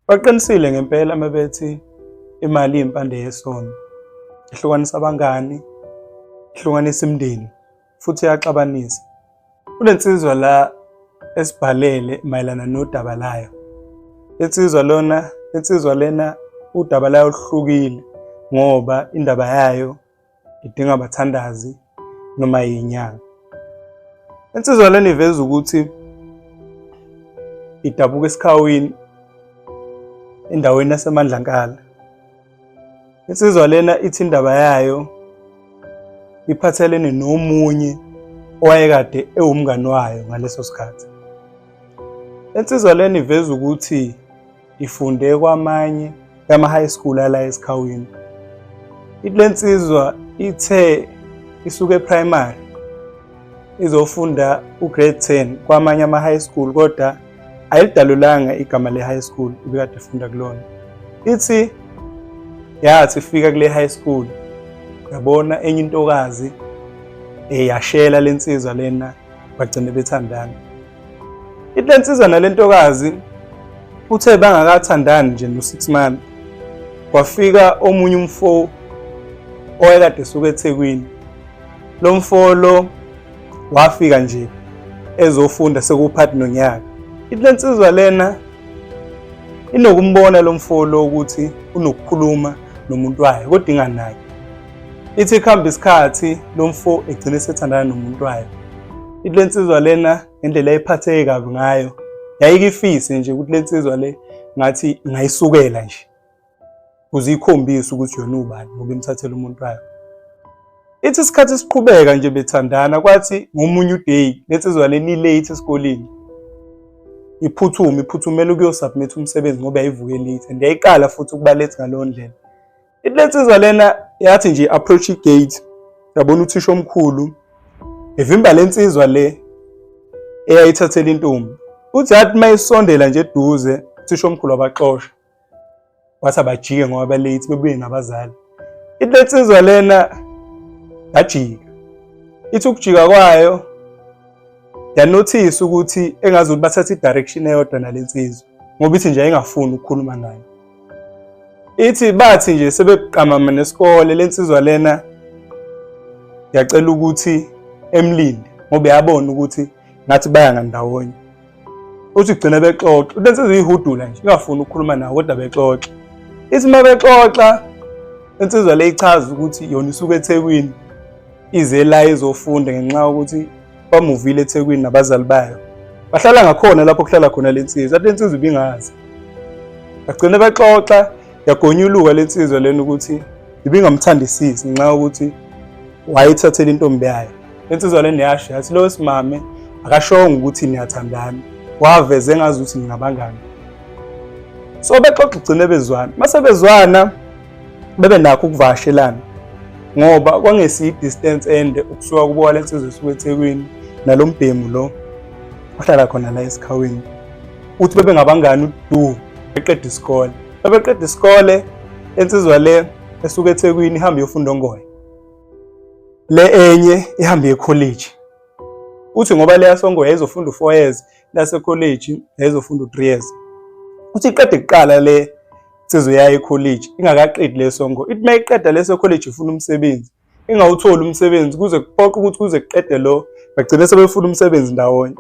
Baqinisile ngempela uma bethi imali iyimpande yesono. Ihlukanisa abangani, ihlukanisa imindeni futhi iyaxabanisa. Kulensizwa la esibhalele mayelana nodaba layo. Insizwa lona, insizwa lena udaba layo luhlukile ngoba indaba yayo idinga abathandazi noma iyinyanga. Insizwa lena iveza ukuthi idabuka esikhawini endaweni yaseMandlankala. Insizwa lena ithi indaba yayo iphathelene nomunye owayekade ewumngani wayo ngaleso sikhathi. Insizwa lena iveza ukuthi ifunde kwamanye yama-high school ala esikhawini. Le nsizwa ithe isuke e-primary izofunda u-grade 10 kwamanye ama-high school kodwa ayilidalulanga igama le-high school ibikade ifunda kulona. Ithi yathi ifika kule high school yabona enye intokazi eyashela lensizwa lena bagcine bethandana. Ithi le nsizwa nale ntokazi uthe bangakathandani nje no-six month kwafika omunye umfo owayekade esuka eThekwini. Lo mfo lo wafika nje ezofunda sekuphathi nonyaka. Ithi le nsizwa lena inokumbona lo mfo lo ukuthi unokukhuluma nomuntu wayo kodwa inganaki. Ithi kuhamba isikhathi lo mfo egcine esethandana nomuntu wayo. Ithi le nsizwa lena ngendlela ayiphatheke kabi ngayo yayikifise nje ukuthi le nsizwa le ngathi ingayisukela nje ukuze ikhombise ukuthi yona ubani ngoba imthathela umuntu wayo. Ithi isikhathi siqhubeka nje bethandana kwathi ngomunye uday le nsizwa lena ilate esikoleni iphuthume iphuthumela ukuyosubmit umsebenzi ngoba yayivuke late and yayiqala futhi ukuba late ngaleyo ndlela. Ithi le nsizwa lena yathi nje approach i-gate yabona uthisha omkhulu evimba le nsizwa le eyayithathela intombi. Uthi yathi uma isondela nje eduze uthisha omkhulu wabaxosha wathi abajike ngoba balate bebuye nabazali. Ithi le nsizwa lena yajika. Ithi ukujika kwayo yanothisa ukuthi engazi ukuthi bathatha i-direction eyodwa nale nsizwa ngoba ithi nje ayingafuni ukukhuluma nayo. Ithi bathi nje sebeqamama nesikole lensizwa lena yacela ukuthi emlinde ngoba yabona ukuthi ngathi baya ngandawonye. Uthi gcina bexoxa, lensizwa iyihudula nje ingafuni ukukhuluma nawo kodwa bexoxa. Ithi uma bexoxa insizwa le ichaza ukuthi yona isuke eThekwini ize la izofunda ngenxa yokuthi bamuvile eThekwini nabazali bayo. Bahlala ngakhona lapho kuhlala khona le nsizwa, athi le nsizwa ibingazi. Bagcina bexoxa yagonyuluka le nsizwa lena ukuthi ibingamthandisisi ngenxa yokuthi wayithathela intombi yayo. Le nsizwa lena yasho yathi lo wesimame akashongo ukuthi niyathandana, waveze engazi ukuthi ningabangani. So bexoxa gcine bezwana. Mase bezwana bebe nakho ukuvakashelana ngoba kwangesiyi distance ende ukusuka kubo le nsizwa esuka eThekwini nalo mbhemu lo ohlala khona la esikhawini uthi bebe ngabangani udu beqeda isikole bebeqeda isikole insizwa le esuka eThekwini ihambe iyofunda ongoye le enye ihambe ekholeji uthi ngoba le yasongoye yayizofunda u-4 years lasekholeji yayizofunda u-3 years uthi iqede kuqala le nsizwa yayo ekholeji ingakaqedi leso ngo ithi uma iqeda leso college ifuna umsebenzi ingawutholi umsebenzi kuze kuphoqe ukuthi kuze kuqede lo bagcine sebefuna umsebenzi ndawonye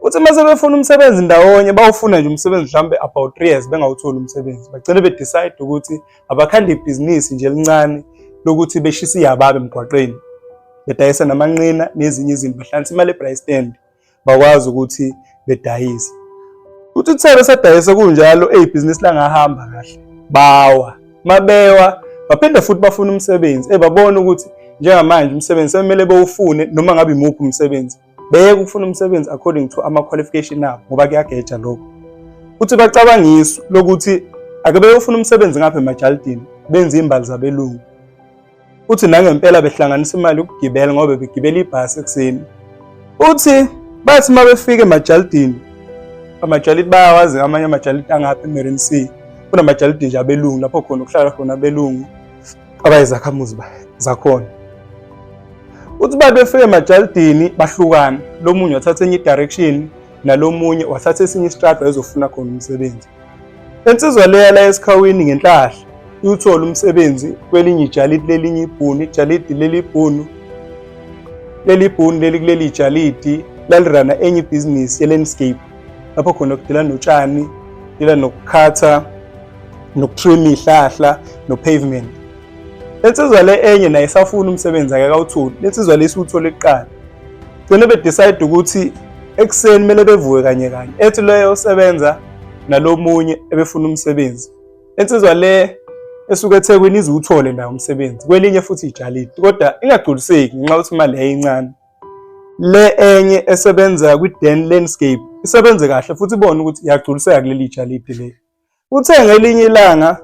uthi uma sebefuna umsebenzi ndawonye bawufuna nje umsebenzi mhlawumbe about 3 years bengawutholi umsebenzi bagcine bedecide ukuthi abakhanda ibhizinisi nje elincane lokuthi beshise iyababe emgwaqeni bedayisa namanqina nezinye izinto bahlanganisa imali ebraai stand bakwazi ukuthi bedayise. Uthi uthe besadayisa kunjalo eyibhizinisi langahamba kahle bawa mabewa baphinde futhi bafuna umsebenzi ebabona ukuthi njengamanje umsebenzi sekumele bewufune noma ngabe imuphi umsebenzi beyeke ukufuna umsebenzi according to ama-qualification abo ngoba kuyageja lokho. Uthi bacabanga isu lokuthi ake beyofuna umsebenzi ngapha emajalidini benze imbali zabelungu. Uthi nangempela behlanganisa imali yokugibela ngoba begibela ibhasi ekuseni. Uthi bathi uma befika emajalidini, amajalidi bayawazi amanye amajalidi angapha eMarine Sea. Kunamajalidi nje abelungu lapho khona kuhlala khona abelungu abayizakhamuzi zakhona. Uthi bathi befika emajalidini bahlukana, lo munye wathatha enye i-direction nalo munye wathatha esinye isitradi wayezofuna khona umsebenzi. Insizwa leya la esikhawini ngenhlahla iwuthole umsebenzi kwelinye ijalidi lelinye ibhunu, ijalidi leli bhunu leli bhunu leli kuleli jalidi lalirana enye ibhizinisi ye-landscape lapho khona kudila notshani, kudila nokukhatha, nokutrim ihlahla no-pavement. Lensizwa le enye naye isafuna umsebenzi akakawutholi. Lensizwa le isiwuthole kuqala. Gcine bedecide ukuthi ekuseni kumele bevuke kanye kanye. Ethi loyo osebenza nalomunye ebefuna umsebenzi. Lensizwa le esuke eThekwini ize uwuthole nayo umsebenzi. Kwelinye futhi ijalidi kodwa ingagculiseki ngenxa yokuthi imali yayincane. Le enye esebenza kwi-Den Landscape isebenze kahle futhi ibone ukuthi iyagculiseka kuleli jalidi leli. Uthe ngelinye ilanga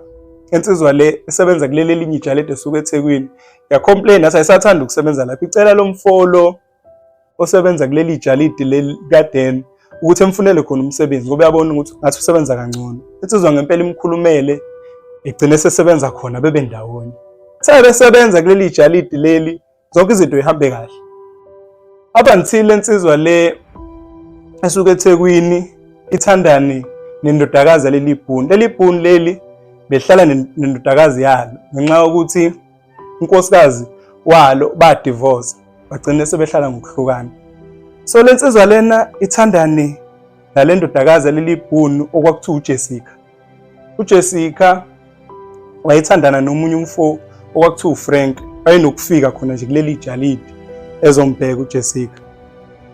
insizwa le esebenza kuleli elinye ijalede esuka eThekwini yacomplain yathi ayisathanda ukusebenza lapho, icela lo mfolo osebenza kuleli jalidi leli kaDen ukuthi emfunele khona umsebenzi ngoba uyabona ukuthi ngathi usebenza kangcono. Insizwa ngempela imkhulumele egcine sesebenza khona bebe ndawonye. Sebesebenza kuleli jalidi leli zonke izinto ihambe kahle. Up until lensizwa le esuke eThekwini ithandane nendodakazi yaleli bhunu. Leli bhunu leli behlala nendodakazi yalo ngenxa yokuthi unkosikazi walo badivorce bagcine sebehlala ngokuhlukana. So lensizwa lena ithandane nale ndodakazi yaleli bhunu okwakuthiwa uJessica. UJessica wayethandana nomunye umfo okwakuthiwa uFrank, wayenokufika khona nje kuleli jalidi ezombheka uJessica.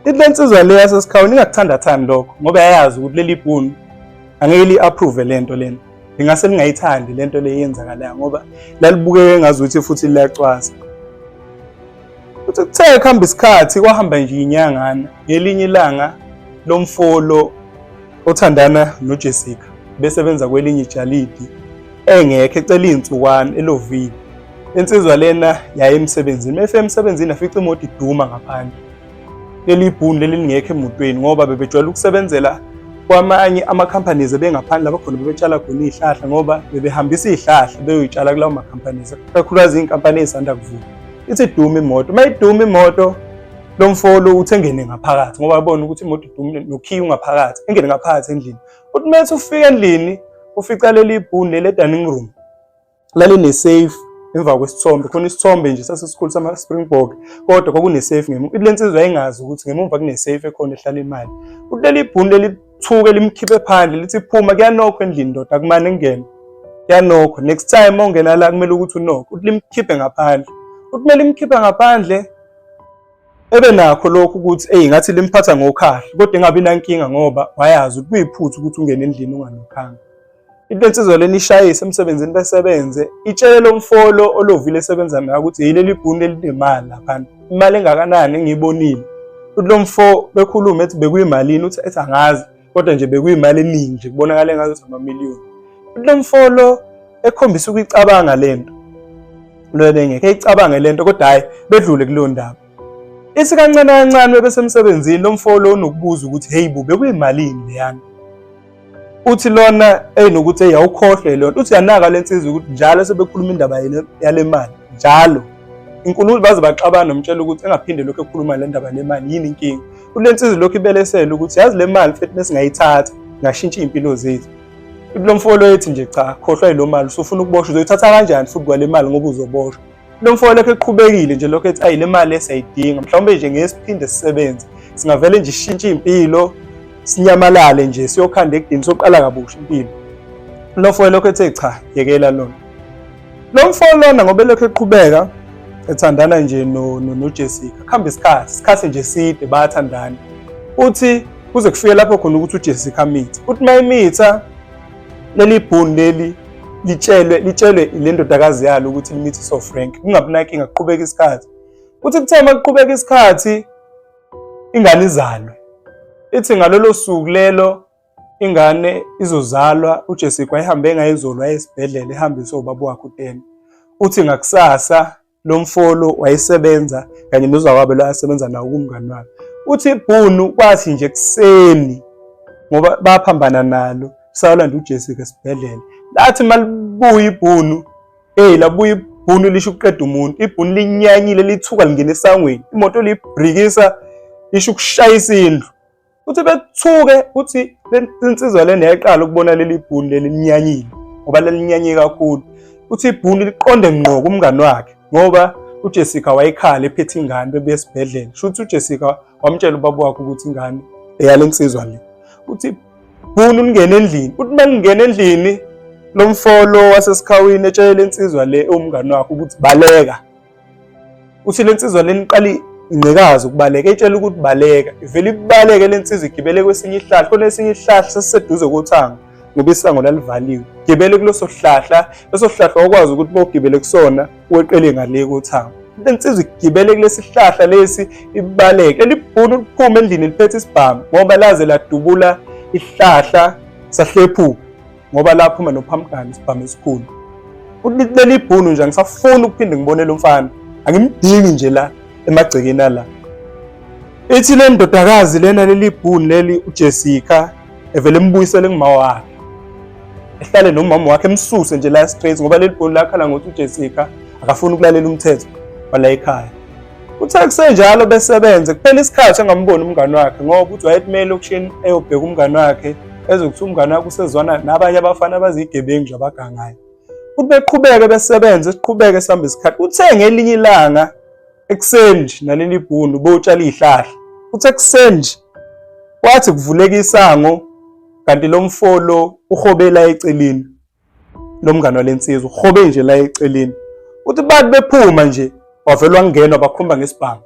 Ithi le nsizwa le yasesikhawini ingakuthanda thani lokho ngoba yayazi ukuthi leli bhunu angeke li-approve le nto lena, lingase lingayithandi le nto le eyenzakalayo ngoba lalibukeke ngazuthi futhi liyacwasa. Futhi kuthe kuhamba isikhathi kwahamba nje inyangana, ngelinye ilanga lo mfolo othandana noJessica besebenza kwelinye ijalidi engekho ecela iy'nsukwana elovile. Insizwa lena yaye emsebenzini, uma efika emsebenzini afica imoto iduma ngaphandle. Leli bhunu leli lingekho emotweni ngoba bebejwayele ukusebenzela kwamanye ama-companies ebengaphandle lapho khona bebetshala khona iy'hlahla ngoba bebehambisa iy'hlahla beyoyitshala kulawo ma-companies, kakhulukazi iy'nkampani ey'sanda kuvula. Ithi iduma imoto, uma iduma imoto lo mfo lo uthi engene ngaphakathi ngoba abona ukuthi imoto idumile nokhiye ungaphakathi, engene ngaphakathi endlini. Uthi uma ethi ufika endlini ufica leli bhunu leli e-dining room laline-safe emva kwesithombe, khona isithombe nje sasesikhulu sama-Springbok kodwa kwakune-safe ngemuva. Ithi le nsizwa yayingazi ukuthi ngemumva kune-safe ekhona ehlala imali. Uthi leli bhunu leli lithuke limkhiphe phandle lithi phuma kuyanokhwa endlini ndoda akumane kungene kuyanokhwa, next time uma ungena la kumele ukuthi unokhe. Uthi limkhiphe ngaphandle, uthi kumele limkhiphe ngaphandle ebe nakho lokhu ukuthi eyi ngathi limphatha ngokhahlo kodwa engabi nankinga ngoba wayazi ukuthi kuyiphutha ukuthi ungene endlini unganokhanga. Into ensizwa lena ishayise emsebenzini besebenze itshele lo mfolo olovile esebenza naye ukuthi yileli bhunu elinemali laphana, imali engakanani engiyibonile. Uthi lo mfo bekhulume ethi bekuyimalini, uthi ethi angazi kodwa nje bekuyimali eningi nje kubonakala engazuthi amamiliyoni. Uthi lo mfolo ekhombisa ukuyicabanga lento lo ebengekho eyicabange lento kodwa hhayi bedlule kuleyo ndaba. Ithi kancane kancane bebesemsebenzini lo mfo lo unokubuza ukuthi hey bo bekuyimalini leyana. Uthi lona eyinokuthi hey awukhohlwe lona, uthi uyanaka le nsizwa ukuthi njalo sebekhuluma indaba yale mali njalo inkulumo baze baxabana nomtshela ukuthi engaphinde lokhu ekhuluma le ndaba lemali yini inkinga. Uthi le nsizwa lokhu ibelesele ukuthi yazi le mali mfethu mesingayithatha ngashintsha iy'mpilo zethu. Uthi lo mfo lo ethi nje cha khohlwa yilo mali usufuna ukuboshwa uzoyithatha kanjani futhi kwale mali ngoba uzoboshwa. Lo mfo lokhu eqhubekile nje lokhu ethi ayi le mali esiyayidinga mhlawumbe nje ngeke siphinde sisebenze singavele nje sishintshe impilo sinyamalale nje siyokhanda ekudini soqala kabusha impilo. Lo mfo lokhu ethe cha yekela lona. Lo mfo lona ngoba elokhu eqhubeka ethandana nje noJessica kuhamba isikhathi isikhathi nje side bayathandana. Uthi kuze kufike lapho khona ukuthi uJessica amithe. Uthi uma emitha leli bhunu leli litshelwe le ndodakazi yalo ukuthi limithe Frank, kungabi nankinga kuqhubeka isikhathi. Uthi kuthe uma kuqhubeka isikhathi ingane izalwe. Ithi ngalolo suku lelo ingane izozalwa uJessica wayehambe ngayizolo waye esibhedlela ehambiswe ubaba wakhe uTembe. Uthi ngakusasa lo mfolo wayesebenza kanye nozakwabo lo asebenza nawo kumngani wakhe. Uthi ibhunu kwathi nje ekuseni ngoba baphambana nalo sayolanda uJessica esibhedlela. Lathi malibuya ibhunu, hey labuya ibhunu lisho ukuqeda umuntu. Ibhunu linyanyile lithuka lingena esangweni. Imoto liyibrikisa isho ukushayisa indlu. Uthi bethuke uthi insizwa lena yayiqala ukubona leli bhunu leli linyanyile ngoba lelinyanye kakhulu. Uthi ibhunu liqonde ngqo kumngani wakhe ngoba uJessica wayekhala ephethe ingane bebuya esibhedlela. Shuthi uJessica wamtshela ubaba wakhe ukuthi ingane eyale nsizwa le. Uthi bhunu lingene endlini. Uthi uma lingena endlini lo mfolo wasesikhawini etshele insizwa le ewumngani wakhe ukuthi baleka. Uthi le nsizwa lena iqala ingqikazi ukubaleka, etshela ukuthi baleka. Ivele ibaleke le nsizwa igibele kwesinye isihlahla. Khona esinye isihlahla sasiseduze kothango ngoba isango lalivaliwe. Gibele kuleso sihlahla, leso sihlahla wakwazi ukuthi uma ugibele kusona weqele ngale kothango. Le nsizwa igibele kulesi sihlahla lesi ibaleke. Leli bhunu liphume endlini liphethe isibhamu ngoba laze ladubula isihlahla sahlephuka. Ngoba laphuma nophamgani isibhamu esikhulu. Uthi leli bhunu nje angisafuni ukuphinde ngibone lo mfana, angimdingi nje la emagcekeni ala. Ithi le ndodakazi lena leli bhunu leli uJessica evele embuyisele kuma wakhe, ehlale nomama wakhe emsuse nje la straight, ngoba leli bhunu lakhala ngokuthi uJessica akafuni ukulalela umthetho wala ekhaya. Uthe kusenjalo besebenze kuphela isikhathi engamboni umngani wakhe ngoba uthi wayethi elokishini eyobheka umngani wakhe ezokuthi umngani wakhe usezwana nabanye abafana abazigebengu nje abagangayo. Uthi beqhubeke besebenze siqhubeke sihambe isikhathi. Uthe ngelinye ilanga ekuseni nje naleli bhunu botshala izihlahla. Uthe ekuseni nje kwathi kuvuleka isango kanti lo mfolo uhobela eceleni. Lo mngani walensizwa uhobe nje la eceleni. Uthi bathi bephuma nje wavele wangenwa bakhomba ngesibhamu.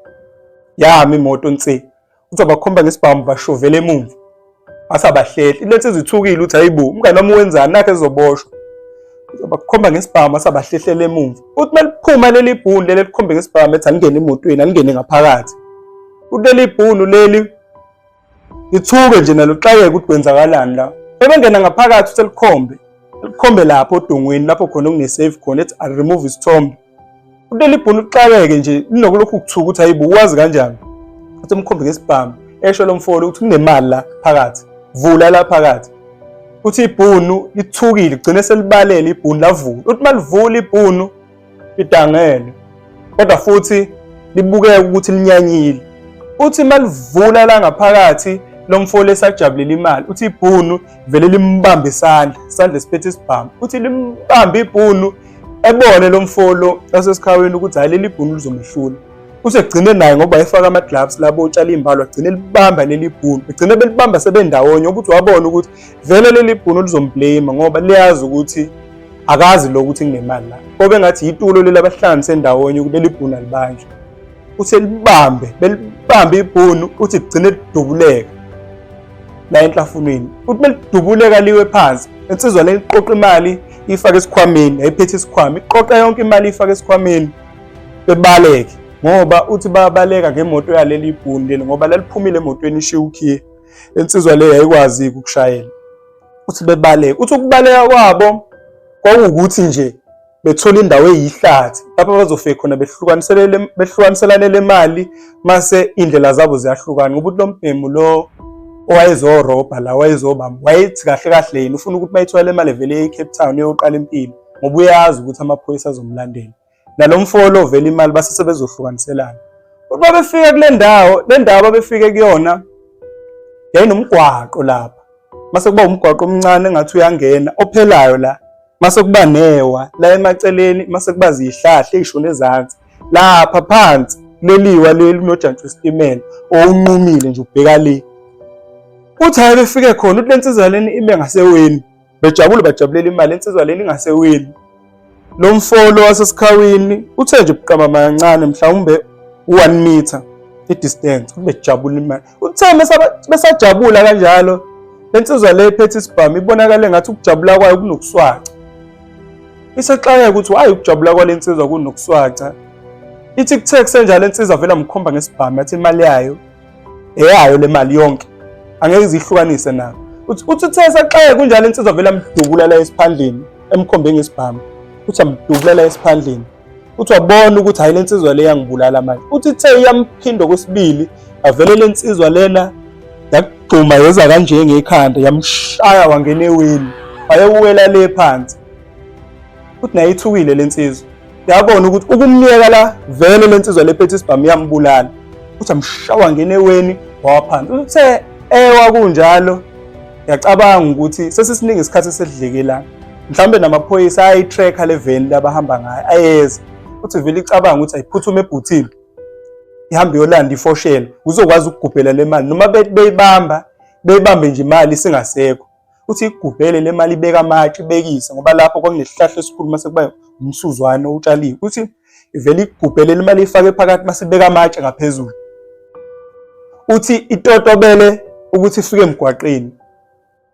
Yami imoto nsi. Uthi bakhomba ngesibhamu bashovela emumva. Asabahlehli. Le nsizwa ithukile uthi hayibo umngani wami wenzani nakhe ezoboshwa. Bakhomba ngesibhamu asabahlehlela emumva. Uthi maliphuma leli bhunu leli likhombe ngesibhamu ethi alingene emotweni alingene ngaphakathi. Uthi leli bhunu leli Ngithuke nje nalo xakeke ukuthi kwenzakalani la. Ebengena ngaphakathi uselikhombe. Likhombe lapho odongweni lapho khona okune-safe khona ethi I remove isithombe. Kuleli bhunu uxakeke nje linokulokhu kuthuka ukuthi hayibo uwazi kanjani. Uthi emkhombe ngesibhamu esho lo mfolo ukuthi kunemali la phakathi. Vula la phakathi. Uthi ibhunu lithukile gcine selibalele ibhunu lavula. Uthi malivula ibhunu lidangele kodwa futhi libukeka ukuthi linyanyile. Uthi malivula la ngaphakathi lo mfo esajabulile imali, uthi ibhunu vele limbambe isandla, isandla esiphethe isibhamu. Uthi limbambe ibhunu ebone lo mfo lo wasesikhawini ukuthi hhayi leli bhunu lizomehlula. Usegcine naye ngoba efaka ama-gloves labo otshala iy'mbalo, agcine libamba leli bhunu. Begcine belibamba sebendawonye ukuthi wabona ukuthi vele leli bhunu lizomblame ngoba liyazi ukuthi akazi lo ukuthi kunemali la. Kobe ngathi yitulo leli abahlanganise ndawonye ukuthi leli bhunu alibanjwe. Uthi libambe, belibambe ibhunu uthi ligcine lidubuleka la enhlafunweni. Uthi belidubuleka liwe phansi. Insizwa le iqoqa imali ifake esikhwameni, yayiphethe isikhwama, iqoqa yonke imali ifake esikhwameni. Bebaleke ngoba uthi babaleka ngemoto yaleli bhunu leli ngoba laliphumile emotweni ishiya ukhiye. Insizwa le yayikwazi ukushayela. Uthi bebaleka. Uthi ukubaleka kwabo kwakuwukuthi nje bethola indawo eyihlathi lapho bazofike khona behlukaniselele behlukaniselane le mali mase indlela zabo ziyahlukana ngoba uthi lo mbhemu lo owayezorobha la wayezobamba wayethi kahle kahle yena ufuna ukuthi bayithola le mali evele e-Cape Town eyoqala impilo ngoba uyazi ukuthi amaphoyisa azomlandela. Nalo mfo lo vele imali base sebezohlukaniselana. Uthi babefika kule ndawo, le ndawo babefike kuyona yayinomgwaqo lapha. Mase kuba umgwaqo omncane engathi uyangena ophelayo la. Mase kuba newa la emaceleni, mase kuba zihlahla ezishona ezansi. Lapha phansi leliwa leli unojantshi wesitimela owunqumile nje ubheka le. Uthi hayi befike khona uthi lensizwa leni ime ngaseweni. Bejabule bajabulela imali insizwa leni ingasewini. Lo mfolo wasesikhawini uthe nje buqamama kancane mhlawumbe u-1 meter i-distance ubejabula imali. Uthe besajabula kanjalo le nsizwa le ephethe isibhamu ibonakale ngathi ukujabula kwayo kunokuswaca. Isexakeka ukuthi why ukujabula kwale nsizwa kunokuswaca. Ithi kuthe kusenjalo insizwa vele amkhomba ngesibhamu yathi imali yayo eyayo le mali yonke angeke izihlukanise nayo. Uthi uthi uthe esaxakeka kunjalo insizwa vele amdubula la esiphandleni emkhombe ngesibhamu. Uthi amdubula la esiphandleni. Uthi wabona ukuthi hayi le nsizwa le yangibulala manje. Uthi ithe iyamphinda okwesibili avele le nsizwa lena yagxuma yeza kanje ngekhanda yamshaya wangena eweni wayewela le phansi. Uthi naye ithukile le nsizwa. Yabona ukuthi ukumyeka la vele le nsizwa lephethe isibhamu iyambulala. Uthi amshaya wangena eweni wawa phansi. Uthe Ewa kunjalo yacabanga ukuthi sesisiningi isikhathi esedleke la. Mhlawumbe namaphoyisa ayi-tracker le veni labahamba ngayo ayeza. Uthi vele icabanga ukuthi ayiphuthume ebhuthini. Ihambe yolanda ifoshela uzokwazi ukugubhela le mali noma beyibamba beyibambe nje imali isingasekho. Uthi igubhele le mali ibeka amatshe ibekise ngoba lapho kwakunesihlahla esikhulu mase kuba umsuzwane otshaliwe. Uthi ivele igubhele le mali ifake phakathi mase ibeka amatshe ngaphezulu. Uthi itotobele ukuthi ifike emgwaqeni.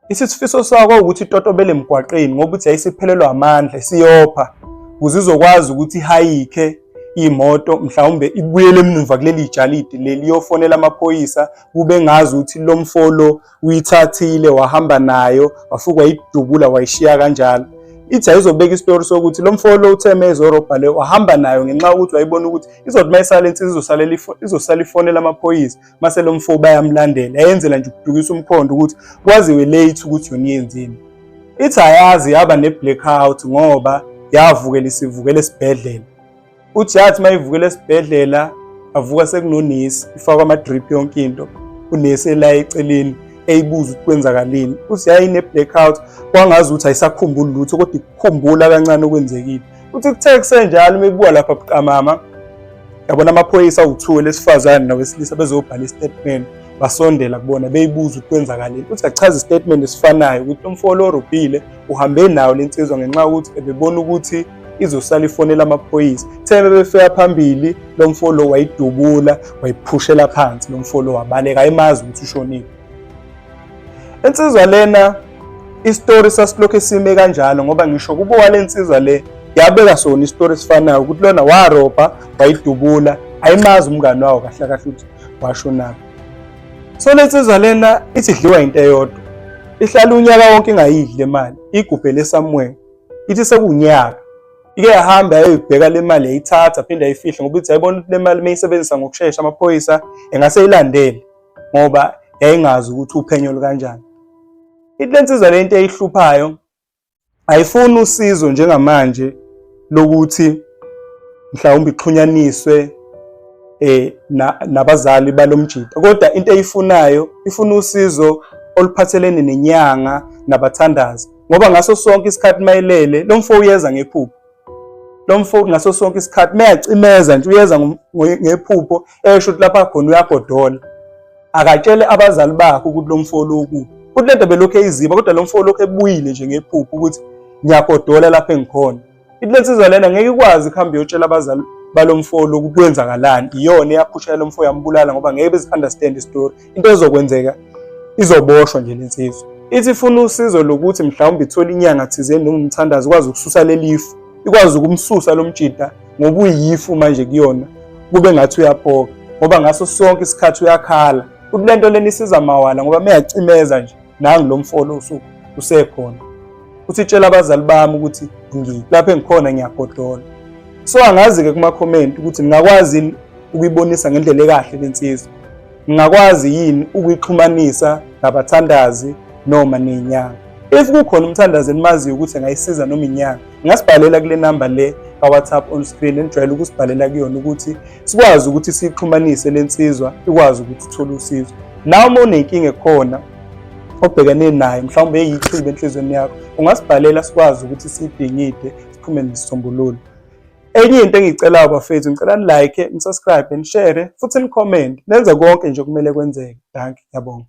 Isifiso sakho ukuthi itotobele emgwaqeni ngoba uthi yayisiphelelwa amandla isiyopha ukuze izokwazi ukuthi ihayikhe imoto mhlawumbe ibuyele emuva kuleli jalidi leli iyofonela amaphoyisa kube ngazi ukuthi lo mfolo uyithathile wahamba nayo wafika wayidubula wayishiya kanjalo. Ithi ayizobeka isitori sokuthi lo mfo lo uthe mezorobha le wahamba nayo ngenxa yokuthi wayibona ukuthi izothi uma isala insizwa izosalela izosala ifonela amaphoyisa mase lo mfo bayamlandela. Yayenzela nje ukudukisa umkhondo ukuthi kwaziwe late ukuthi yona iyenzini. Ithi ayazi yaba ne-blackout ngoba yavukela isivukela esibhedlela. Uthi yathi uma ivukela esibhedlela avuka sekunonesi ifakwa ama-drip yonke into unesi ela eceleni eyibuza ukuthi kwenzakalini uthi yayine-blackout kwangazi ukuthi ayisakhumbuli lutho kodwa ikukhumbula kancane okwenzekile uthi kuthe kusenjalo uma ibuka lapha buqamama yabona amaphoyisa awu-two elesifazane nawesilisa bezobhala i-statement basondela kubona beyibuza ukuthi kwenzakaleni uthi achaze istatement esifanayo ukuthi lo mfo lo orobhile uhambe nayo le nsizwa ngenxa yokuthi ebebona ukuthi izosala ifonela amaphoyisa. Uthe bebefika phambili lo mfo lo wayidubula wayiphushela phansi lo mfo lo wabaleka ayemazi ukuthi ushonile. Insizwa lena isitori sasilokhu esime kanjalo ngoba ngisho kubo wale nsizwa le yabeka sona isitori esifanayo ukuthi lona warobha wayidubula ayimazi umngani wawo kahle kahle ukuthi washonaphi. So le nsizwa lena ithi idliwa into eyodwa ihlala unyaka wonke ingayidli le mali igubhele somewhere ithi sekunyaka ike yahamba yayoyibheka le mali yayithatha phinde yayifihla ngoba ithi yayibona ukuthi le mali meyisebenzisa ngokushesha amaphoyisa engase ilandele ngoba yayingazi ukuthi uphenyo lukanjani. Ithi le nsizwa le nto eyihluphayo ayifuni usizo njengamanje lokuthi mhlawumbe ixhunyaniswe eh nabazali balomjita kodwa into eyifunayo ifuna usizo oluphathelene nenyanga nabathandazi ngoba ngaso sonke isikhathi mayelele lo mfo uyeza ngephupho lo mfo ngaso sonke isikhathi mayacimeza nje uyeza ngephupho esho ukuthi lapha khona uyagodola akatshele abazali bakhe ukuthi lo mfo lo ukuphi futhi lento belokhu eyiziba kodwa lo mfo lokhu ebuyile nje ngephupho ukuthi ngiyagodola lapha engikhona Ithi lensizwa lena ngeke ikwazi ukuhamba iyotshela abazali balo mfo lokhu kwenzakalani iyona eyaphushela lo mfo yambulala ngoba ngeke bezi-understand isitori into ezokwenzeka izoboshwa nje lensizwa ithi ifuna usizo lokuthi mhlawumbe ithole inyanga thizeni noma umthandazo ikwazi ukususa lelifu ikwazi ukumsusa lo mjida ngoba uyifu manje kuyona kube ngathi uyapoka ngoba ngaso sonke isikhathi uyakhala uthi lento lena isiza mawala ngoba meyacimeza nje nangu lo mfolo usuku usekhona uthi tshela abazali bami ukuthi ngilapha engikhona ngiyagodola so angazi-ke kuma-comment ukuthi ngingakwazi yini ukuyibonisa ngendlela ekahle lensizwa ngingakwazi yini ukuyixhumanisa nabathandazi noma nenyanga if kukhona umthandazi enimaziyo ukuthi angayisiza noma inyanga ngingasibhalela kule namba le ka-WhatsApp on screen enijwayele ukusibhalela kuyona ukuthi sikwazi ukuthi siyixhumanise le nsizwa ikwazi ukuthi ithole usizo. Nawe uma unenkinga ekhona obhekene nayo mhlawumbe eyichibi enhliziyweni yakho ungasibhalela sikwazi ukuthi siyidingide siphume nesisombululo. Enye into engiyicelayo bafethu ngicela ni-like, ni-subscribe, ni-share futhi ni-comment nenze konke nje okumele kwenzeke. Dankie, ngiyabonga.